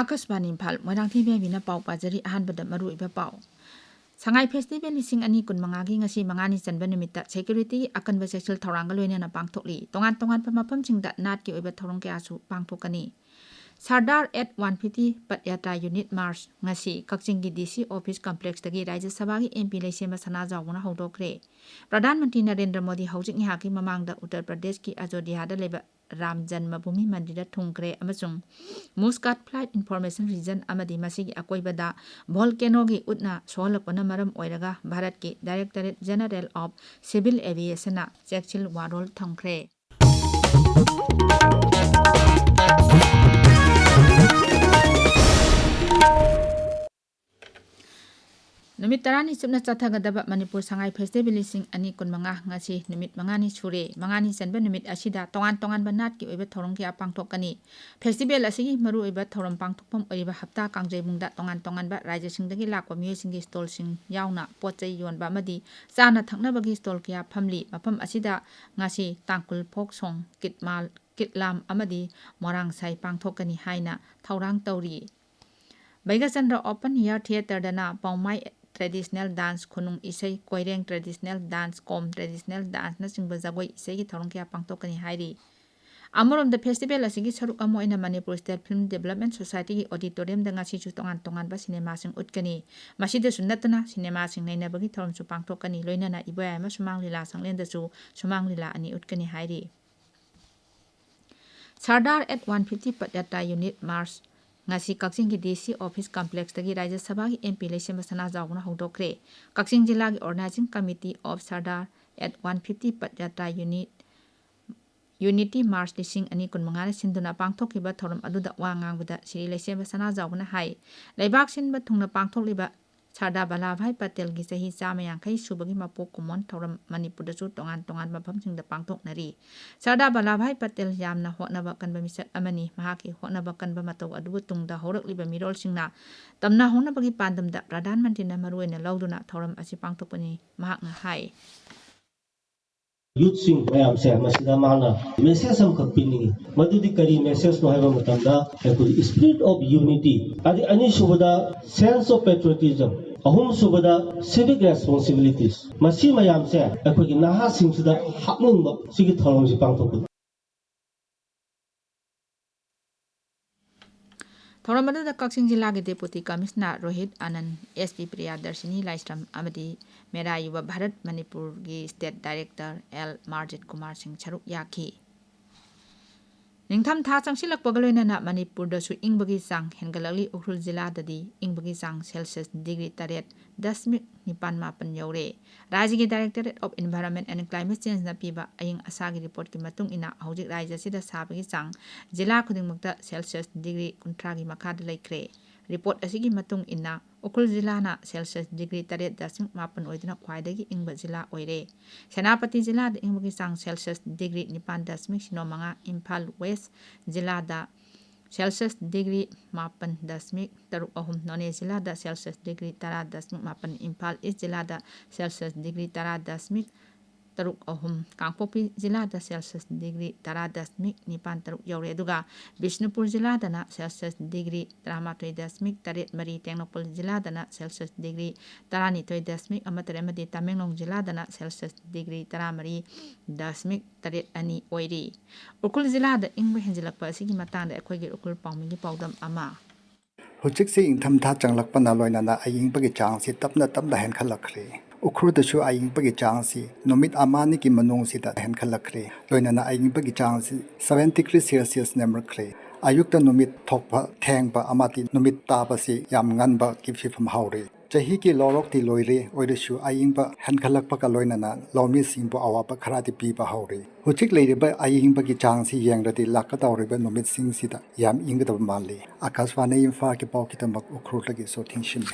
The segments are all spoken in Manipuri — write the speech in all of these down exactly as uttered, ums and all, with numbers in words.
ꯑꯥꯀꯥꯁꯕꯥꯅꯤ ꯏꯝꯐꯥꯜ, ꯃꯣꯏꯔꯥꯡꯊꯦꯝ ꯕꯦꯝꯕꯤꯅ ꯄꯥꯎ ꯄꯥꯖꯔꯤ꯫ ꯑꯍꯥꯟꯕꯗ ꯃꯔꯨꯑꯣꯏꯕ ꯄꯥꯎ꯫ ꯁꯉꯥꯏ ꯐꯦꯁꯇꯤꯚꯦꯜ ꯂꯤꯁꯤꯡ ꯑꯅꯤ ꯀꯨꯟꯃꯉꯥꯒꯤ ꯉꯁꯤ ꯃꯉꯥꯅꯤ ꯆꯟꯕ ꯅꯨꯃꯤꯠꯇ ꯁꯦꯀ꯭ꯌꯨꯔꯤꯇꯤꯒꯤ ꯑꯀꯟꯕ ꯆꯦꯛꯁꯤꯜ ꯊꯧꯔꯥꯡꯒ ꯂꯣꯏꯅꯅ ꯄꯥꯡꯊꯣꯛꯂꯤ꯫ ꯇꯣꯉꯥꯟ ꯇꯣꯉꯥꯟꯕ ꯃꯐꯝꯁꯤꯡꯗ ꯅꯥꯠꯀꯤ ꯑꯣꯏꯕ ꯊꯧꯔꯝ ꯀꯌꯥꯁꯨ ꯄꯥꯡꯊꯣꯛꯀꯅꯤ꯫ Sardar at one fifty padyatra unit march ꯉꯁꯤ ꯀꯛꯆꯤꯡꯒꯤ ꯗꯤ ꯁꯤ ꯑꯣꯐꯤꯁ ꯀꯝꯄ꯭ꯂꯦꯛꯁꯇꯒꯤ ꯔꯥꯖ꯭ꯌ ꯁꯚꯥꯒꯤ ꯑꯦꯝ ꯄꯤ ꯂꯩꯁꯦꯝꯕ ꯁꯅꯥꯖꯥꯎꯕꯅ ꯍꯧꯗꯣꯛꯈ꯭ꯔꯦ꯫ ꯄ꯭ꯔꯙꯥꯟ ꯃꯟꯇ꯭ꯔꯤ ꯅꯔꯦꯟꯗ꯭ꯔ ꯃꯣꯗꯤ ꯍꯧꯖꯤꯛ ꯉꯥꯏꯍꯥꯛꯀꯤ ꯃꯃꯥꯡꯗ ꯎꯠꯇꯔ ꯄ꯭ꯔꯗꯦꯁꯀꯤ ꯑꯖꯣꯙ꯭ꯌꯥꯗ ꯂꯩꯕ ꯔꯥꯝ ꯖꯟꯃ ꯚꯨꯃꯤ ꯃꯟꯗꯤꯔꯗ ꯊꯨꯡꯈ꯭ꯔꯦ ꯑꯃꯁꯨꯡ ꯃꯨꯁꯀꯥꯠ ꯐ꯭ꯂꯥꯏꯠ ꯏꯟꯐꯣꯔꯃꯦꯁꯟ ꯔꯤꯖꯟ ꯑꯃꯗꯤ ꯃꯁꯤꯒꯤ ꯑꯀꯣꯏꯕꯗ ꯚꯣꯜꯀꯦꯅꯣꯒꯤ ꯎꯠꯅ ꯁꯣꯛꯍꯜꯂꯛꯄꯅ ꯃꯔꯝ ꯑꯣꯏꯔꯒ ꯚꯥꯔꯠꯀꯤ ꯗꯥꯏꯔꯦꯛꯇꯣꯔꯦꯠ ꯖꯦꯅꯔꯦꯜ ꯑꯣꯐ ꯁꯤꯚꯤꯜ ꯑꯦꯚꯤꯌꯦꯁꯟꯅ ꯆꯦꯛꯁꯤꯜ ꯋꯥꯔꯣꯜ ꯊꯝꯈ꯭ꯔꯦ꯫ ꯅꯨꯃꯤꯠ ꯇꯔꯥꯅꯤ ꯆꯨꯞꯅ ꯆꯠꯊꯒꯗꯕ ꯃꯅꯤꯄꯨꯔ ꯁꯉꯥꯏ ꯐꯦꯁꯇꯤꯚꯦꯜ ꯂꯤꯁꯤꯡ ꯑꯅꯤ ꯀꯨꯟꯃꯉꯥ ꯉꯁꯤ ꯅꯨꯃꯤꯠ ꯃꯉꯥꯅꯤ ꯁꯨꯔꯦ꯫ ꯃꯉꯥꯅꯤ ꯆꯟꯕ ꯅꯨꯃꯤꯠ ꯑꯁꯤꯗ ꯇꯣꯉꯥꯟ ꯇꯣꯉꯥꯟꯕ ꯅꯥꯠꯀꯤ ꯑꯣꯏꯕ ꯊꯧꯔꯝ ꯀꯌꯥ ꯄꯥꯡꯊꯣꯛꯀꯅꯤ꯫ ꯐꯦꯁꯇꯤꯚꯦꯜ ꯑꯁꯤꯒꯤ ꯃꯔꯨꯑꯣꯏꯕ ꯊꯧꯔꯝ ꯄꯥꯡꯊꯣꯛꯐꯝ ꯑꯣꯏꯔꯤꯕ ꯍꯞꯇꯥ ꯀꯥꯡꯖꯩꯕꯨꯡꯗ ꯇꯣꯉꯥꯟ ꯇꯣꯉꯥꯟꯕ ꯔꯥꯖ꯭ꯌꯁꯤꯡꯗꯒꯤ ꯂꯥꯛꯄ ꯃꯤꯑꯣꯏꯁꯤꯡꯒꯤ ꯁ꯭ꯇꯣꯜꯁꯤꯡ ꯌꯥꯎꯅ ꯄꯣꯠ ꯆꯩ ꯌꯣꯟꯕ ꯑꯃꯗꯤ ꯆꯥꯅ ꯊꯛꯅꯕꯒꯤ ꯁ꯭ꯇꯣꯜ ꯀꯌꯥ ꯐꯝꯂꯤ꯫ ꯃꯐꯝ ꯑꯁꯤꯗ ꯉꯁꯤ ꯇꯥꯡꯈꯨꯜ ꯐꯣꯛ ꯁꯣꯡ, ꯀꯤꯠꯃꯥꯜ, ꯀꯤꯠꯂꯥꯝ ꯑꯃꯗꯤ ꯃꯣꯏꯔꯥꯡ ꯏꯁꯩ ꯄꯥꯡꯊꯣꯛꯀꯅꯤ ꯍꯥꯏꯅ ꯊꯧꯔꯥꯡ ꯇꯧꯔꯤ꯫ ꯕꯩꯒꯆꯟꯗ꯭ꯔ ꯑꯣꯄꯟ ꯏꯌꯥꯔ ꯊꯤꯌꯦꯇꯔꯗꯅ ꯄꯥꯎꯃꯥꯏ ꯇ꯭ꯔꯦꯗꯤꯁꯅꯦꯜ ꯗꯥꯟꯁ, ꯈꯨꯅꯨꯡ ꯏꯁꯩ, ꯀꯣꯏꯔꯦꯡ ꯇ꯭ꯔꯦꯗꯤꯁꯅꯦꯜ ꯗꯥꯟꯁ, ꯀꯣꯝ ꯇ꯭ꯔꯦꯗꯤꯁꯅꯦꯜ ꯗꯥꯟꯁꯅꯆꯤꯡꯕ ꯖꯒꯣꯏ ꯏꯁꯩꯒꯤ ꯊꯧꯔꯝ ꯀꯌꯥ ꯄꯥꯡꯊꯣꯛꯀꯅꯤ ꯍꯥꯏꯔꯤ꯫ ꯑꯃꯔꯣꯝꯗ ꯐꯦꯁꯇꯤꯚꯦꯜ ꯑꯁꯤꯒꯤ ꯁꯔꯨꯛ ꯑꯃ ꯑꯣꯏꯅ ꯃꯅꯤꯄꯨꯔ ꯁ꯭ꯇꯦꯠ ꯐꯤꯜꯝ ꯗꯤꯕꯦꯂꯞꯃꯦꯟ ꯁꯣꯁꯥꯏꯇꯤꯒꯤ ꯑꯣꯗꯤꯇꯣꯔꯤꯌꯝꯗ ꯉꯁꯤꯁꯨ ꯇꯣꯉꯥꯟ ꯇꯣꯉꯥꯟꯕ ꯁꯤꯅꯦꯃꯥꯁꯤꯡ ꯎꯠꯀꯅꯤ꯫ ꯃꯁꯤꯗꯁꯨ ꯅꯠꯇꯅ ꯁꯤꯅꯦꯃꯥꯁꯤꯡ ꯅꯩꯅꯕꯒꯤ ꯊꯧꯔꯝꯁꯨ ꯄꯥꯡꯊꯣꯛꯀꯅꯤ꯫ ꯂꯣꯏꯅꯅ ꯏꯕꯣꯌꯥꯏꯃ ꯁꯨꯃꯥꯡ ꯂꯤꯂꯥ ꯁꯪꯂꯦꯟꯗꯁꯨ ꯁꯨꯃꯥꯡ ꯂꯤꯂꯥ ꯑꯅꯤ ꯎꯠꯀꯅꯤ ꯍꯥꯏꯔꯤ꯫ Sardar at one fifty padyatra unit march ꯉꯁꯤ ꯀꯛꯆꯤꯡꯒꯤ ꯗꯤ ꯁꯤ ꯑꯣꯐꯤꯁ ꯀꯝꯄ꯭ꯂꯦꯛꯁꯇꯒꯤ ꯔꯥꯖ꯭ꯌ ꯁꯚꯥꯒꯤ ꯑꯦꯝ ꯄꯤ ꯂꯩꯁꯦꯝꯕ ꯁꯅꯥꯖꯥꯎꯕꯅ ꯍꯧꯗꯣꯛꯈ꯭ꯔꯦ꯫ ꯀꯛꯆꯤꯡ ꯖꯤꯂꯥꯒꯤ organising committee of Sardar at one fifty padyatra unit, unity march ꯂꯤꯁꯤꯡ ꯑꯅꯤ ꯀꯨꯟꯃꯉꯥꯅ ꯁꯤꯟꯗꯨꯅ ꯄꯥꯡꯊꯣꯛꯈꯤꯕ ꯊꯧꯔꯝ ꯑꯗꯨꯗ ꯋꯥ ꯉꯥꯡꯕꯗ ꯁ꯭ꯔꯤ ꯂꯩꯁꯦꯝꯕ ꯁꯅꯥꯖꯥꯎꯕꯅ ꯍꯥꯏ, ꯂꯩꯕꯥꯛ ꯁꯤꯟꯕ ꯊꯨꯡꯅ ꯄꯥꯡꯊꯣꯛꯂꯤꯕ ꯁꯔꯗꯥꯔ ꯚꯜꯂꯥꯚꯥꯏ ꯄꯇꯦꯜꯒꯤ ꯆꯍꯤ ꯆꯥꯝꯃ ꯌꯥꯡꯈꯩ ꯁꯨꯕꯒꯤ ꯃꯄꯣꯛ ꯀꯨꯝꯑꯣꯟ ꯊꯧꯔꯝ ꯃꯅꯤꯄꯨꯔꯗꯁꯨ ꯇꯣꯉꯥꯟ ꯇꯣꯉꯥꯟꯕ ꯃꯐꯝꯁꯤꯡꯗ ꯄꯥꯡꯊꯣꯛꯅꯔꯤ꯫ ꯁꯔꯗꯥꯔ ꯚꯜꯂꯥꯚꯥꯏ ꯄꯇꯦꯜ ꯌꯥꯝꯅ ꯍꯣꯠꯅꯕ ꯀꯟꯕ ꯃꯤꯁꯛ ꯑꯃꯅꯤ꯫ ꯃꯍꯥꯛꯀꯤ ꯍꯣꯠꯅꯕ ꯀꯟꯕ ꯃꯇꯧ ꯑꯗꯨꯕꯨ ꯇꯨꯡꯗ ꯍꯧꯔꯛꯂꯤꯕ ꯃꯤꯔꯣꯜꯁꯤꯡꯅ ꯇꯝꯅꯍꯧꯅꯕꯒꯤ ꯄꯥꯟꯗꯝꯗ ꯄ꯭ꯔꯙꯥꯟ ꯃꯟꯇ꯭ꯔꯤꯅ ꯃꯔꯨꯑꯣꯏꯅ ꯂꯧꯗꯨꯅ ꯊꯧꯔꯝ ꯑꯁꯤ ꯄꯥꯡꯊꯣꯛꯄꯅꯤ, ꯃꯍꯥꯛꯅ ꯍꯥꯏ꯫ ꯌꯨꯠꯁꯤꯡ ꯃꯌꯥꯝꯁꯦ ꯃꯁꯤꯗ ꯃꯥꯅ ꯃꯦꯁꯦꯖ ꯑꯃꯈꯛ ꯄꯤꯅꯤꯡꯉꯤ꯫ ꯃꯗꯨꯗꯤ ꯀꯔꯤ ꯃꯦꯁꯦꯖꯅꯣ ꯍꯥꯏꯕ ꯃꯇꯝꯗ, ꯑꯩꯈꯣꯏꯒꯤ spirit of unity, ꯑꯗꯩ ꯑꯅꯤꯁꯨꯕꯗ sense of patriotism, ꯑꯍꯨꯝꯁꯨꯕꯗ civic responsibilities, ꯃꯁꯤ ꯃꯌꯥꯝꯁꯦ ꯑꯩꯈꯣꯏꯒꯤ ꯅꯍꯥꯁꯤꯡꯁꯤꯗ ꯍꯥꯞꯅꯤꯡꯕ ꯁꯤꯒꯤ ꯊꯧꯔꯝꯁꯤ ꯄꯥꯡꯊꯣꯛꯄꯗ꯫ ꯊꯧꯔꯝ ꯑꯗꯨꯗ ꯀꯛꯆꯤꯡ ꯖꯤꯂꯥꯒꯤ Deputy Commissioner ꯔꯣꯍꯤꯠ ꯑꯥꯅꯟ, SP ꯄ꯭ꯔꯤꯌꯥꯗꯔꯁꯤꯅꯤ ꯂꯥꯏꯁ꯭ꯔꯝ ꯑꯃꯗꯤ ꯃꯦꯔꯥ ꯌꯨꯕ ꯚꯥꯔꯠ ꯃꯅꯤꯄꯨꯔꯒꯤ State Director L Marjit Kumar ꯁꯤꯡ ꯁꯔꯨꯛ ꯌꯥꯈꯤ꯫ ꯅꯤꯡꯊꯝ ꯊꯥ ꯆꯪꯁꯤꯜꯂꯛꯄꯒ ꯂꯣꯏꯅꯅ ꯃꯅꯤꯄꯨꯔꯗꯁꯨ ꯏꯪꯕꯒꯤ ꯆꯥꯡ ꯍꯦꯟꯒꯠꯂꯛꯂꯤ꯫ ꯎꯈ꯭ꯔꯨꯜ ꯖꯤꯂꯥꯗꯗꯤ ꯏꯪꯕꯒꯤ ꯆꯥꯡ Celsius ꯗꯤꯒ꯭ꯔꯤ ꯇꯔꯦꯠ ꯗꯁꯃꯤꯛ ꯅꯤꯄꯥꯟ ꯃꯥꯄꯟ ꯌꯧꯔꯦ꯫ ꯔꯥꯖ꯭ꯌꯒꯤ Directorate of Environment and Climate Changeꯅ ꯄꯤꯕ ꯑꯏꯪ ꯑꯁꯥꯒꯤ ꯔꯤꯄꯣꯔꯠꯀꯤ ꯃꯇꯨꯡ ꯏꯟꯅ, ꯍꯧꯖꯤꯛ ꯔꯥꯖ꯭ꯌ ꯑꯁꯤꯗ ꯁꯥꯕꯒꯤ ꯆꯥꯡ ꯖꯤꯂꯥ ꯈꯨꯗꯤꯡꯃꯛꯇ Celsius ꯗꯤꯒ꯭ꯔꯤ ꯀꯨꯟꯊ꯭ꯔꯥꯒꯤ ꯃꯈꯥꯗ ꯂꯩꯈ꯭ꯔꯦ꯫ ꯔꯤꯄꯣꯔꯠ ꯑꯁꯤꯒꯤ ꯃꯇꯨꯡ ꯏꯟꯅ, ꯎꯈ꯭ꯔꯨꯜ ꯖꯤꯂꯥꯅ Celsius ꯗꯤꯒ꯭ꯔꯤ ꯇꯔꯦꯠ ꯗꯁꯃꯤꯛ ꯃꯥꯄꯟ ꯑꯣꯏꯗꯨꯅ ꯈ꯭ꯋꯥꯏꯗꯒꯤ ꯏꯪꯕ ꯖꯤꯂꯥ ꯑꯣꯏꯔꯦ꯫ ꯁꯦꯅꯥꯄꯇꯤ ꯖꯤꯂꯥꯗ ꯏꯪꯕꯒꯤ ꯆꯥꯡ Celsius ꯗꯤꯒ꯭ꯔꯤ ꯅꯤꯄꯥꯟ ꯗꯁꯃꯤꯛ ꯁꯤꯅꯣ ꯃꯉꯥ, ꯏꯝꯐꯥꯜ West ꯖꯤꯂꯥꯗ Celsius ꯗꯤꯒ꯭ꯔꯤ ꯃꯥꯄꯟ ꯗꯁꯃꯤꯛ ꯇꯔꯨꯛ ꯑꯍꯨꯝ, ꯅꯣꯅꯦ ꯖꯤꯂꯥꯗ Celsius ꯗꯤꯒ꯭ꯔꯤ ꯇꯔꯥ ꯗꯁꯃꯤꯛ ꯃꯥꯄꯟ, ꯏꯝꯐꯥꯜ East ꯖꯤꯂꯥꯗ Celsius ꯗꯤꯒ꯭ꯔꯤ ꯇꯔꯥ ꯗꯁꯃꯤꯛ ꯇꯔꯨꯛ ꯑꯍꯨꯝ, ꯀꯥꯡꯄꯣꯛꯄꯤ ꯖꯤꯂꯥꯗ Celsius ꯗꯤꯒ꯭ꯔꯤ ꯇꯔꯥ ꯗꯁꯃꯤꯛ ꯅꯤꯄꯥꯟ ꯇꯔꯨꯛ ꯌꯧꯔꯦ꯫ ꯑꯗꯨꯒ ꯕꯤꯁꯅꯨꯄꯨꯔ ꯖꯤꯂꯥꯗꯅ Celsius ꯗꯤꯒ꯭ꯔꯤ ꯇꯔꯥꯃꯥꯊꯣꯏ ꯗꯁꯃꯤꯛ ꯇꯔꯦꯠ ꯃꯔꯤ, ꯇꯦꯡꯅꯧꯄꯜ ꯖꯤꯂꯥꯗꯅ Celsius ꯗꯤꯒ꯭ꯔꯤ ꯇꯔꯥꯅꯤꯊꯣꯏ ꯗꯁꯃꯤꯛ ꯑꯃ ꯇꯔꯦꯠ ꯑꯃꯗꯤ ꯇꯃꯦꯡꯂꯣꯡ ꯖꯤꯂꯥꯗꯅ Celsius ꯗꯤꯒ꯭ꯔꯤ ꯇꯔꯥꯃꯔꯤ ꯗꯁꯃꯤꯛ ꯇꯔꯦꯠ ꯑꯅꯤ ꯑꯣꯏꯔꯤ꯫ ꯎꯈ꯭ꯔꯨꯜ ꯖꯤꯂꯥꯗ ꯏꯪꯕ ꯍꯦꯟꯖꯤꯜꯂꯛꯄ ꯑꯁꯤꯒꯤ ꯃꯇꯥꯡꯗ ꯑꯩꯈꯣꯏꯒꯤ ꯎꯈ꯭ꯔꯨꯜ ꯄꯥꯎꯃꯤꯒꯤ ꯄꯥꯎꯗꯝ ꯑꯃ꯫ ꯍꯧꯖꯤꯛꯁꯤ ꯏꯪꯊꯝꯊꯥ ꯆꯪꯂꯛꯄꯅ ꯂꯣꯏꯅꯅ ꯑꯏꯪꯕꯒꯤ ꯆꯥꯡꯁꯤ ꯇꯞꯅ ꯇꯞꯅ ꯍꯦꯟꯒꯠꯂꯛꯈ꯭ꯔꯦ꯫ ꯎꯈ꯭ꯔꯨꯜꯗꯁꯨ ꯑꯏꯪꯕꯒꯤ ꯆꯥꯡꯁꯤ ꯅꯨꯃꯤꯠ ꯑꯃ ꯑꯅꯤꯒꯤ ꯃꯅꯨꯡꯁꯤꯗ ꯍꯦꯟꯒꯠꯂꯛꯈ꯭ꯔꯦ꯫ ꯂꯣꯏꯅꯅ ꯑꯏꯪꯕꯒꯤ ꯆꯥꯡꯁꯤ seven degree Celsius ꯅꯦꯝꯂꯛꯈ꯭ꯔꯦ꯫ ꯑꯌꯨꯛꯇ ꯅꯨꯃꯤꯠ ꯊꯣꯛꯄ ꯊꯦꯡꯕ ꯑꯃꯗꯤ ꯅꯨꯃꯤꯠ ꯇꯥꯕꯁꯤ ꯌꯥꯝ ꯉꯟꯕꯒꯤ ꯐꯤꯕꯝ ꯍꯧꯔꯦ꯫ ꯆꯍꯤꯒꯤ ꯂꯧꯔꯣꯛꯇꯤ ꯂꯣꯏꯔꯦ, ꯑꯣꯏꯔꯁꯨ ꯑꯏꯪꯕ ꯍꯦꯟꯒꯠꯂꯛꯄꯒ ꯂꯣꯏꯅꯅ ꯂꯧꯃꯤꯁꯤꯡꯕꯨ ꯑꯋꯥꯕ ꯈꯔꯗꯤ ꯄꯤꯕ ꯍꯧꯔꯦ꯫ ꯍꯧꯖꯤꯛ ꯂꯩꯔꯤꯕ ꯑꯏꯪꯕꯒꯤ ꯆꯥꯡꯁꯤ ꯌꯦꯡꯂꯗꯤ ꯂꯥꯛꯀꯗꯧꯔꯤꯕ ꯅꯨꯃꯤꯠꯁꯤꯡꯁꯤꯗ ꯌꯥꯝ ꯏꯪꯒꯗꯕ ꯃꯥꯜꯂꯤ꯫ ꯑꯥꯀꯥꯁꯕꯥꯅꯤ ꯏꯝꯐꯥꯜꯒꯤ ꯄꯥꯎꯒꯤꯗꯃꯛ ꯎꯈ꯭ꯔꯨꯜꯗꯒꯤ ꯁꯣꯊꯤꯡ ꯁꯤꯝꯂꯦ꯫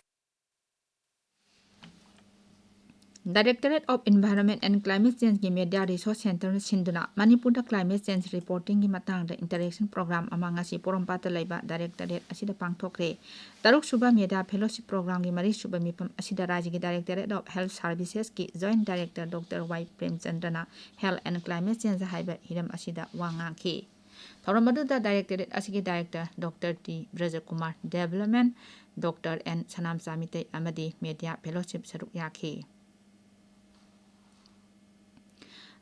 Directorate of Environment and Climate Change ꯒꯤ Media Resource Centre ꯅ ꯁꯤꯟꯗꯨꯅ ꯃꯅꯤꯄꯨꯔꯗ climate change reporting ꯒꯤ ꯃꯇꯥꯡꯗ interaction program ꯑꯃ ꯉꯁꯤ ꯄꯣꯔꯣꯝꯄꯥꯠꯇ ꯂꯩꯕ Directorate ꯑꯁꯤꯗ ꯄꯥꯡꯊꯣꯛꯈ꯭ꯔꯦ꯫ ꯇꯔꯨꯛ ꯁꯨꯕ Media Fellowship Program ꯒꯤ ꯃꯔꯤ ꯁꯨꯕ ꯃꯤꯐꯝ ꯑꯁꯤꯗ ꯔꯥꯖ꯭ꯌꯒꯤ Directorate of Health Services ꯀꯤ Joint Director Doctor Y ꯄ꯭ꯔꯦꯝꯆꯟꯗ꯭ꯔꯅ health and climate change ꯍꯥꯏꯕ ꯍꯤꯔꯝ ꯑꯁꯤꯗ ꯋꯥ ꯉꯥꯡꯈꯤ꯫ ꯊꯧꯔꯝ ꯑꯗꯨꯗ Directorate ꯑꯁꯤꯒꯤ Director Doctor T Brajakumar, Development Doctor N Sanamcha Meetei ꯑꯃꯗꯤ Media Fellowship ꯁꯔꯨꯛ ꯌꯥꯈꯤ꯫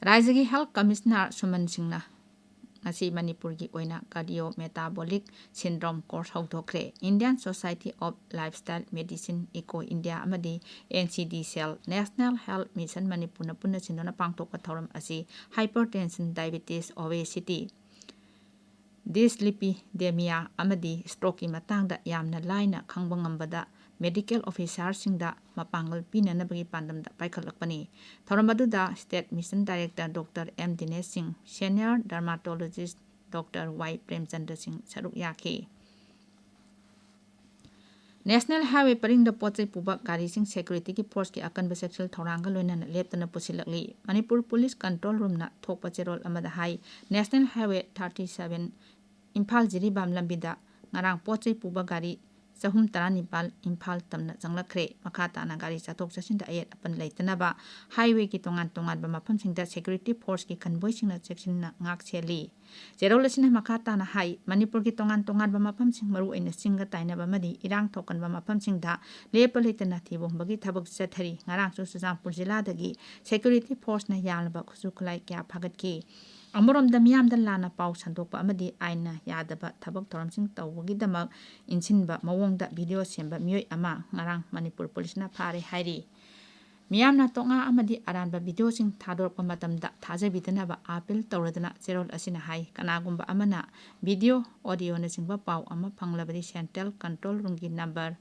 ꯔꯥꯖ꯭ꯌꯒꯤ Health Commissioner ꯁꯨꯃꯟ ꯁꯤꯡꯅ ꯉꯁꯤ ꯃꯅꯤꯄꯨꯔꯒꯤ ꯑꯣꯏꯅ Cardio Metabolic Syndrome Course ꯍꯧꯗꯣꯛꯈ꯭ꯔꯦ꯫ Indian Society of Lifestyle Medicine, Eco India ꯑꯃꯗꯤ N C D Cell, National Health Mission ꯃꯅꯤꯄꯨꯔꯅ ꯄꯨꯟꯅ ꯁꯤꯟꯗꯨꯅ ꯄꯥꯡꯊꯣꯛꯄ ꯊꯧꯔꯝ ꯑꯁꯤ hypertension, diabetes, obesity, dyslipidemia ꯑꯃꯗꯤ stroke ꯀꯤ ꯃꯇꯥꯡꯗ ꯌꯥꯝꯅ ꯂꯥꯏꯅ ꯈꯪꯕ ꯉꯝꯕꯗ medical officer ꯁꯤꯡꯗ ꯃꯄꯥꯡꯒꯜ ꯄꯤꯅꯅꯕꯒꯤ ꯄꯥꯟꯗꯝꯗ ꯄꯥꯏꯈꯠꯂꯛꯄꯅꯤ꯫ ꯊꯧꯔꯝ ꯑꯗꯨꯗ State Mission Director Doctor M Dinesh Singh, Senior Dermatologist Doctor ꯋꯥꯏ ꯄ꯭ꯔꯦꯝꯆꯟꯗ꯭ꯔ ꯁꯤꯡ ꯁꯔꯨꯛ ꯌꯥꯈꯤ꯫ National Highway ꯄꯔꯤꯡꯗ ꯄꯣꯠ ꯆꯩ ꯄꯨꯕ ꯒꯥꯔꯤꯁꯤꯡ security ꯒꯤ force ꯀꯤ ꯑꯀꯟꯕ ꯆꯦꯛꯁꯤꯜ ꯊꯧꯔꯥꯡꯒ ꯂꯣꯏꯅꯅ ꯂꯦꯞꯇꯅ ꯄꯨꯁꯤꯜꯂꯛꯂꯤ꯫ ꯃꯅꯤꯄꯨꯔ Police Control Room ꯅ ꯊꯣꯛꯄ ꯆꯦꯔꯣꯜ ꯑꯃꯗ ꯍꯥꯏ, National Highway thirty seven Imphal Jiribam ꯂꯝꯕꯤꯗ ꯉꯔꯥꯡ ꯄꯣꯠ ꯆꯩ ꯄꯨꯕ ꯒꯥꯔꯤ ꯆꯍꯨꯝ ꯇꯔꯥꯅꯤꯄꯥꯜ ꯏꯝꯐꯥꯜ ꯇꯝꯅ ꯆꯪꯂꯛꯈ꯭ꯔꯦ꯫ ꯃꯈꯥ ꯇꯥꯅ ꯒꯥꯔꯤ ꯆꯠꯊꯣꯛ ꯆꯠꯁꯤꯟꯗ ꯑꯌꯦꯠ ꯑꯄꯟ ꯂꯩꯇꯅꯕ highway ꯒꯤ ꯇꯣꯉꯥꯟ ꯇꯣꯉꯥꯟꯕ ꯃꯐꯝꯁꯤꯡꯗ security force ꯀꯤ convoy ꯁꯤꯡꯅ ꯆꯦꯛꯁꯤꯟꯅ ꯉꯥꯛ ꯁꯦꯜꯂꯤ꯫ ꯆꯦꯔꯣꯜ ꯑꯁꯤꯅ ꯃꯈꯥ ꯇꯥꯅ ꯍꯥꯏ, ꯃꯅꯤꯄꯨꯔꯒꯤ ꯇꯣꯉꯥꯟ ꯇꯣꯉꯥꯟꯕ ꯃꯐꯝꯁꯤꯡ, ꯃꯔꯨꯑꯣꯏꯅ ꯆꯤꯡꯒ ꯇꯥꯏꯅꯕ ꯑꯃꯗꯤ ꯏꯔꯥꯡ ꯊꯣꯛꯀꯟꯕ ꯃꯐꯝꯁꯤꯡꯗ ꯂꯦꯞꯄ ꯂꯩꯇꯅ ꯊꯤꯕ ꯍꯨꯝꯕꯒꯤ ꯊꯕꯛ ꯆꯠꯊꯔꯤ꯫ ꯉꯔꯥꯡꯁꯨ ꯆꯨꯔꯆꯥꯟꯄꯨꯔ ꯖꯤꯂꯥꯗꯒꯤ security force ꯅ ꯌꯥꯜꯂꯕ ꯈꯨꯠꯁꯨ ꯈꯨꯠꯂꯥꯏ ꯀꯌꯥ ꯐꯥꯒꯠꯈꯤ꯫ ꯑꯃꯔꯣꯝꯗ, ꯃꯤꯌꯥꯝꯗ ꯂꯥꯟꯅ ꯄꯥꯎ ꯁꯟꯗꯣꯛꯄ ꯑꯃꯗꯤ ꯑꯥꯏꯟꯅ ꯌꯥꯗꯕ ꯊꯕꯛ ꯊꯧꯔꯝꯁꯤꯡ ꯇꯧꯕꯒꯤꯗꯃꯛ ꯏꯟꯁꯤꯟꯕ ꯃꯑꯣꯡꯗ video ꯁꯦꯝꯕ ꯃꯤꯑꯣꯏ ꯑꯃ ꯉꯔꯥꯡ ꯃꯅꯤꯄꯨꯔ police ꯅ ꯐꯥꯔꯦ ꯍꯥꯏꯔꯤ꯫ ꯃꯤꯌꯥꯝꯅ ꯇꯣꯉꯥ ꯑꯃꯗꯤ ꯑꯔꯥꯟꯕ video ꯁꯤꯡ ꯊꯥꯗꯣꯔꯛꯄ ꯃꯇꯝꯗ ꯊꯥꯖꯕꯤꯗꯅꯕ appeal ꯇꯧꯔꯗꯨꯅ ꯆꯦꯔꯣꯜ ꯑꯁꯤꯅ ꯍꯥꯏ, ꯀꯅꯥꯒꯨꯝꯕ ꯑꯃꯅ video, audio ꯅꯆꯤꯡꯕ ꯄꯥꯎ ꯑꯃ ꯐꯪꯂꯕꯗꯤ Central Control Room ꯒꯤ number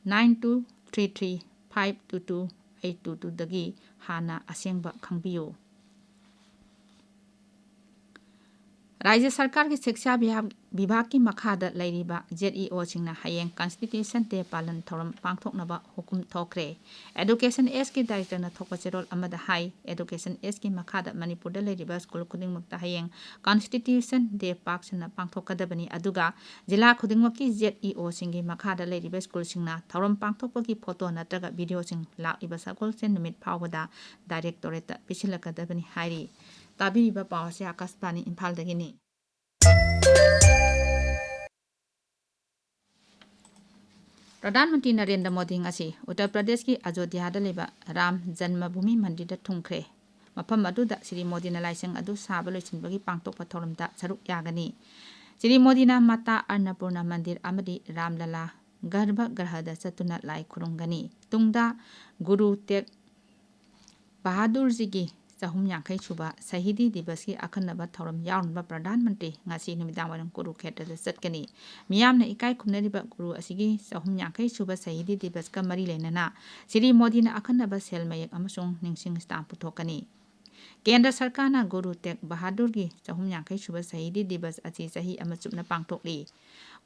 nine two three three five two two eight two two ꯗꯒꯤ ꯍꯥꯟꯅ ꯑꯁꯦꯡꯕ ꯈꯪꯕꯤꯌꯨ꯫ ꯔꯥꯖ꯭ꯌ ꯁꯔꯀꯥꯔꯒꯤ ꯁꯤꯛꯁꯥ ꯕꯤꯍꯥ-, ꯕꯤꯚꯥꯒꯀꯤ ꯃꯈꯥꯗ ꯂꯩꯔꯤꯕ ꯖꯦꯠ ꯏ ꯑꯣꯁꯤꯡꯅ ꯍꯌꯦꯡ ꯀꯟꯁꯇꯤꯇ꯭ꯌꯨꯁꯟ ꯗꯦ ꯄꯥꯂꯟ ꯊꯧꯔꯝ ꯄꯥꯡꯊꯣꯛꯅꯕ ꯍꯨꯀꯨꯝ ꯊꯣꯛꯈ꯭ꯔꯦ꯫ ꯑꯦꯗꯨꯀꯦꯁꯟ ꯑꯦꯁꯀꯤ ꯗꯥꯏꯔꯦꯛꯇꯔꯅ ꯊꯣꯛꯄ ꯆꯦꯔꯣꯜ ꯑꯃꯗ ꯍꯥꯏ, ꯑꯦꯗꯨꯀꯦꯁꯟ ꯑꯦꯁꯀꯤ ꯃꯈꯥꯗ ꯃꯅꯤꯄꯨꯔꯗ ꯂꯩꯔꯤꯕ ꯁ꯭ꯀꯨꯜ ꯈꯨꯗꯤꯡꯃꯛꯇ ꯍꯌꯦꯡ ꯀꯟꯁꯇꯤꯇ꯭ꯌꯨꯁꯟ ꯗꯦ ꯄꯥꯛ ꯁꯟꯅ ꯄꯥꯡꯊꯣꯛꯀꯗꯕꯅꯤ, ꯑꯗꯨꯒ ꯖꯤꯂꯥ ꯈꯨꯗꯤꯡꯃꯛꯀꯤ ꯖꯦꯠ ꯏ ꯑꯣꯁꯤꯡꯒꯤ ꯃꯈꯥꯗ ꯂꯩꯔꯤꯕ ꯁ꯭ꯀꯨꯜꯁꯤꯡꯅ ꯊꯧꯔꯝ ꯄꯥꯡꯊꯣꯛꯄꯒꯤ ꯐꯣꯇꯣ ꯅꯠꯇ꯭ꯔꯒ ꯚꯤꯗꯤꯑꯣꯁꯤꯡ ꯂꯥꯛꯂꯤꯕ ꯁꯒꯣꯜꯁꯦꯟ ꯅꯨꯃꯤꯠ ꯐꯥꯎꯕꯗ ꯗꯥꯏꯔꯦꯛꯇꯣꯔꯦꯠꯇ ꯄꯤꯁꯤꯜꯂꯛꯀꯗꯕꯅꯤ ꯍꯥꯏꯔꯤ꯫ ꯇꯥꯕꯤꯔꯤꯕ ꯄꯥꯎ ꯑꯁꯤ ꯑꯥꯀꯥꯁꯕꯥꯅꯤ ꯏꯝꯐꯥꯜꯗꯒꯤꯅꯤ꯫ ꯄ꯭ꯔꯙꯥꯟ ꯃꯟꯇ꯭ꯔꯤ ꯅꯔꯦꯟꯗ꯭ꯔ ꯃꯣꯗꯤ ꯉꯁꯤ ꯎꯠꯇꯔ ꯄ꯭ꯔꯗꯦꯁꯀꯤ ꯑꯖꯣꯙ꯭ꯌꯥꯗ ꯂꯩꯕ ꯔꯥꯝ ꯖꯟꯃꯚꯨꯃꯤ ꯃꯟꯗꯤꯔꯗ ꯊꯨꯡꯈ꯭ꯔꯦ꯫ ꯃꯐꯝ ꯑꯗꯨꯗ ꯁ꯭ꯔꯤ ꯃꯣꯗꯤꯅ ꯂꯥꯏꯁꯪ ꯑꯗꯨ ꯁꯥꯕ ꯂꯣꯏꯁꯤꯟꯕꯒꯤ ꯄꯥꯡꯊꯣꯛꯄ ꯊꯧꯔꯝꯗ ꯁꯔꯨꯛ ꯌꯥꯒꯅꯤ꯫ ꯁ꯭ꯔꯤ ꯃꯣꯗꯤꯅ ꯃꯥꯇꯥ ꯑꯟꯅꯄꯨꯔꯅꯥ ꯃꯟꯗꯤꯔ ꯑꯃꯗꯤ ꯔꯥꯝꯂꯂꯥ ꯒꯔꯚ ꯒ꯭ꯔꯍꯗ ꯆꯠꯇꯨꯅ ꯂꯥꯏ ꯈꯨꯔꯨꯝꯒꯅꯤ꯫ ꯇꯨꯡꯗ ꯒꯨꯔꯨ ꯇꯦꯒ ꯕꯍꯥꯗꯨꯔꯖꯤꯒꯤ ꯆꯍꯨꯝ ꯌꯥꯡꯈꯩ ꯁꯨꯕ ꯁꯍꯤꯗꯤ ꯗꯤꯕꯁꯀꯤ ꯑꯈꯟꯅꯕ ꯊꯧꯔꯝ ꯌꯥꯎꯅꯕ ꯄ꯭ꯔꯙꯥꯟ ꯃꯟꯇ꯭ꯔꯤ ꯉꯁꯤ ꯅꯨꯃꯤꯗꯥꯡꯋꯥꯏꯔꯝ ꯀꯨꯔꯨꯈꯦꯇ꯭ꯔꯗ ꯆꯠꯀꯅꯤ꯫ ꯃꯤꯌꯥꯝꯅ ꯏꯀꯥꯏ ꯈꯨꯝꯅꯔꯤꯕ ꯒꯨꯔꯨ ꯑꯁꯤꯒꯤ ꯆꯍꯨꯝ ꯌꯥꯡꯈꯩ ꯁꯨꯕ ꯁꯍꯤꯗꯤ ꯗꯤꯕꯁꯀ ꯃꯔꯤ ꯂꯩꯅꯅ ꯁ꯭ꯔꯤ ꯃꯣꯗꯤꯅ ꯑꯈꯟꯅꯕ ꯁꯦꯜ ꯃꯌꯦꯛ ꯑꯃꯁꯨꯡ ꯅꯤꯡꯁꯤꯡ ꯁ꯭ꯇꯥꯝ ꯄꯨꯊꯣꯛꯀꯅꯤ꯫ ꯀꯦꯟꯗ꯭ꯔ ꯁꯔꯀꯥꯔꯅ ꯒꯨꯔꯨ ꯇꯦꯒ ꯕꯍꯥꯗꯨꯔꯒꯤ ꯆꯍꯨꯝ ꯌꯥꯡꯈꯩ ꯁꯨꯕ ꯁꯍꯤꯗꯤ ꯗꯤꯕꯁ ꯑꯁꯤ ꯆꯍꯤ ꯑꯃ ꯆꯨꯞꯅ ꯄꯥꯡꯊꯣꯛꯂꯤ꯫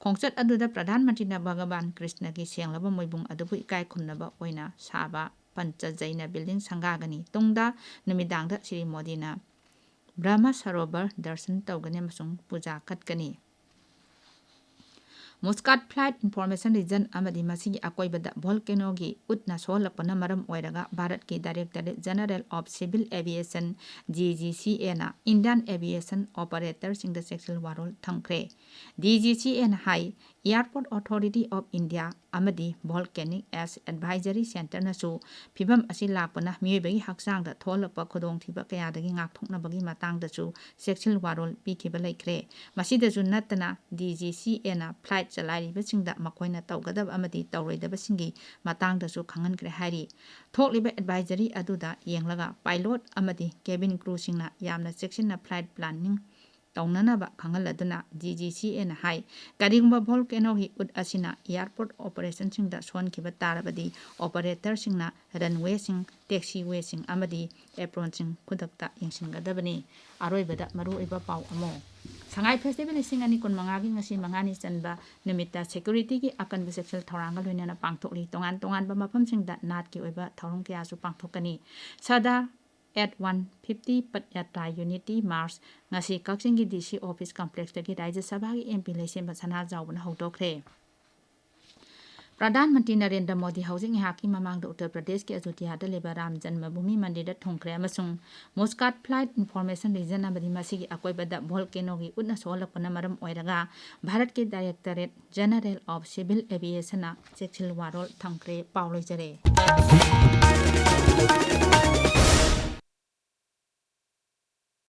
ꯈꯣꯡꯆꯠ ꯑꯗꯨꯗ ꯄ꯭ꯔꯙꯥꯟ ꯃꯟꯇ꯭ꯔꯤꯅ ꯚꯒꯕꯥꯟ ꯀ꯭ꯔꯤꯁꯅꯒꯤ ꯁꯦꯡꯂꯕ ꯃꯣꯏꯕꯨꯡ ꯑꯗꯨꯕꯨ ꯏꯀꯥꯏ ꯈꯨꯝꯅꯕ ꯑꯣꯏꯅ ꯁꯥꯕ ꯄꯟꯆ ꯖꯩꯅ ꯕꯤꯜꯗꯤꯡ ꯁꯪꯒꯥꯒꯅꯤ꯫ ꯇꯨꯡꯗ ꯅꯨꯃꯤꯗꯥꯡꯗ ꯁ꯭ꯔꯤ ꯃꯣꯗꯤꯅ ꯕ꯭ꯔꯍꯃ ꯁꯔꯣꯕꯔ ꯗꯔꯁꯟ ꯇꯧꯒꯅꯤ ꯑꯃꯁꯨꯡ ꯄꯨꯖꯥ ꯀꯠꯀꯅꯤ꯫ ꯃꯨꯁꯀꯥꯠ ꯐ꯭ꯂꯥꯏꯠ ꯏꯟꯐꯣꯔꯃꯦꯁꯟ ꯔꯤꯖꯟ ꯑꯃꯗꯤ ꯃꯁꯤꯒꯤ ꯑꯀꯣꯏꯕꯗ ꯚꯣꯜꯀꯦꯅꯣꯒꯤ ꯎꯠꯅ ꯁꯣꯛꯍꯜꯂꯛꯄꯅ ꯃꯔꯝ ꯑꯣꯏꯔꯒ ꯚꯥꯔꯠꯀꯤ Directorate General of Civil Aviation, D G C A ꯅ Indian aviation operatorꯁꯤꯡꯗ ꯆꯦꯛꯁꯤꯜ ꯋꯥꯔꯣꯜ ꯊꯝꯈ꯭ꯔꯦ꯫ D G C A ꯅ ꯍꯥꯏ, Airport Authority of India ꯑꯃꯗꯤ Volcanic Ash Advisory Centreꯅꯁꯨ ꯐꯤꯚꯝ ꯑꯁꯤ ꯂꯥꯛꯄꯅ ꯃꯤꯑꯣꯏꯕꯒꯤ ꯍꯛꯆꯥꯡꯗ ꯊꯣꯛꯍꯜꯂꯛꯄ ꯈꯨꯗꯣꯡꯊꯤꯕ ꯀꯌꯥꯗꯒꯤ ꯉꯥꯛꯊꯣꯛꯅꯕꯒꯤ ꯃꯇꯥꯡꯗꯁꯨ ꯆꯦꯛꯁꯤꯜ ꯋꯥꯔꯣꯜ ꯄꯤꯈꯤꯕ ꯂꯩꯈ꯭ꯔꯦ꯫ ꯃꯁꯤꯗꯁꯨ ꯅꯠꯇꯅ, D G C A ꯅ ꯐ꯭ꯂꯥꯏꯠ ꯆꯂꯥꯏꯔꯤꯕꯁꯤꯡꯗ ꯃꯈꯣꯏꯅ ꯇꯧꯒꯗꯕ ꯑꯃꯗꯤ ꯇꯧꯔꯣꯏꯗꯕꯁꯤꯡꯒꯤ ꯃꯇꯥꯡꯗꯁꯨ ꯈꯪꯍꯟꯈ꯭ꯔꯦ ꯍꯥꯏꯔꯤ꯫ ꯊꯣꯛꯂꯤꯕ ꯑꯦꯗꯚꯥꯏꯖꯔꯤ ꯑꯗꯨꯗ ꯌꯦꯡꯂꯒ ꯄꯥꯏꯂꯣꯠ ꯑꯃꯗꯤ ꯀꯦꯕꯤꯟ ꯀ꯭ꯔꯨꯁꯤꯡꯅ ꯌꯥꯝꯅ ꯆꯦꯛꯁꯤꯟꯅ ꯐ꯭ꯂꯥꯏꯠ ꯄ꯭ꯂꯥꯅꯤꯡ ꯇꯧꯅꯅꯕ ꯈꯪꯍꯜꯂꯗꯨꯅ, D G C A ꯅ ꯍꯥꯏ, ꯀꯔꯤꯒꯨꯝꯕ ꯚꯣꯜꯀꯦꯅꯣꯒꯤ ꯎꯠ ꯑꯁꯤꯅ ꯑꯦꯌꯥꯔꯄꯣꯔꯠ ꯑꯣꯄꯔꯦꯁꯟꯁꯤꯡꯗ ꯁꯣꯟꯈꯤꯕ ꯇꯥꯔꯕꯗꯤ, ꯑꯣꯄꯔꯦꯇꯔꯁꯤꯡꯅ ꯔꯟꯋꯦꯁꯤꯡ, ꯇꯦꯛꯁꯤꯋꯦꯁꯤꯡ ꯑꯃꯗꯤ ꯑꯦꯄ꯭ꯔꯣꯟꯁꯤꯡ ꯈꯨꯗꯛꯇ ꯌꯦꯡꯁꯤꯟꯒꯗꯕꯅꯤ꯫ ꯑꯔꯣꯏꯕꯗ ꯃꯔꯨꯑꯣꯏꯕ ꯄꯥꯎ ꯑꯃ꯫ ꯁꯉꯥꯏ ꯐꯦꯁꯇꯤꯚꯦꯜ ꯂꯤꯁꯤꯡ ꯑꯅꯤ ꯀꯨꯟꯃꯉꯥꯒꯤ ꯉꯁꯤ ꯃꯉꯥꯅꯤ ꯆꯟꯕ ꯅꯨꯃꯤꯠꯇ ꯁꯦꯀ꯭ꯌꯨꯔꯤꯇꯤꯒꯤ ꯑꯀꯟꯕ ꯆꯦꯛꯁꯤꯜ ꯊꯧꯔꯥꯡꯒ ꯂꯣꯏꯅꯅ ꯄꯥꯡꯊꯣꯛꯂꯤ꯫ ꯇꯣꯉꯥꯟ ꯇꯣꯉꯥꯟꯕ ꯃꯐꯝꯁꯤꯡꯗ ꯅꯥꯠꯀꯤ ꯑꯣꯏꯕ ꯊꯧꯔꯝ ꯀꯌꯥꯁꯨ ꯄꯥꯡꯊꯣꯛꯀꯅꯤ꯫ Sardar at one fifty padyatra unity march ꯉꯁꯤ ꯀꯛꯆꯤꯡꯒꯤ ꯗꯤ ꯁꯤ ꯑꯣꯐꯤꯁ ꯀꯝꯄ꯭ꯂꯦꯛꯁꯇꯒꯤ ꯔꯥꯖ꯭ꯌ ꯁꯚꯥꯒꯤ ꯑꯦꯝ ꯄꯤ ꯂꯩꯁꯦꯝꯕ ꯁꯅꯥꯖꯥꯎꯕꯅ ꯍꯧꯗꯣꯛꯈ꯭ꯔꯦ꯫ ꯄ꯭ꯔꯙꯥꯟ ꯃꯟꯇ꯭ꯔꯤ ꯅꯔꯦꯟꯗ꯭ꯔ ꯃꯣꯗꯤ ꯍꯧꯖꯤꯛ ꯉꯥꯏꯍꯥꯛꯀꯤ ꯃꯃꯥꯡꯗ ꯎꯠꯇꯔ ꯄ꯭ꯔꯗꯦꯁꯀꯤ ꯑꯌꯣꯙ꯭ꯌꯥꯗ ꯂꯩꯕ ꯔꯥꯝ ꯖꯟꯃ ꯚꯨꯃꯤ ꯃꯟꯗꯤꯔꯗ ꯊꯨꯡꯈ꯭ꯔꯦ ꯑꯃꯁꯨꯡ ꯃꯨꯁꯀꯥꯠ ꯐ꯭ꯂꯥꯏꯠ ꯏꯟꯐꯣꯔꯃꯦꯁꯟ ꯔꯤꯖꯟ ꯑꯃꯗꯤ ꯃꯁꯤꯒꯤ ꯑꯀꯣꯏꯕꯗ ꯚꯣꯜꯀꯦꯅꯣꯒꯤ ꯎꯠꯅ ꯁꯣꯛꯍꯜꯂꯛꯄꯅ ꯃꯔꯝ ꯑꯣꯏꯔꯒ ꯚꯥꯔꯠꯀꯤ ꯗꯥꯏꯔꯦꯛꯇꯣꯔꯦꯠ ꯖꯦꯅꯔꯦꯜ ꯑꯣꯐ ꯁꯤꯚꯤꯜ ꯑꯦꯚꯤꯌꯦꯁꯟꯅ ꯆꯦꯛꯁꯤꯜ ꯋꯥꯔꯣꯜ ꯊꯝꯈ꯭ꯔꯦ꯫ ꯄꯥꯎ ꯂꯣꯏꯖꯔꯦ꯫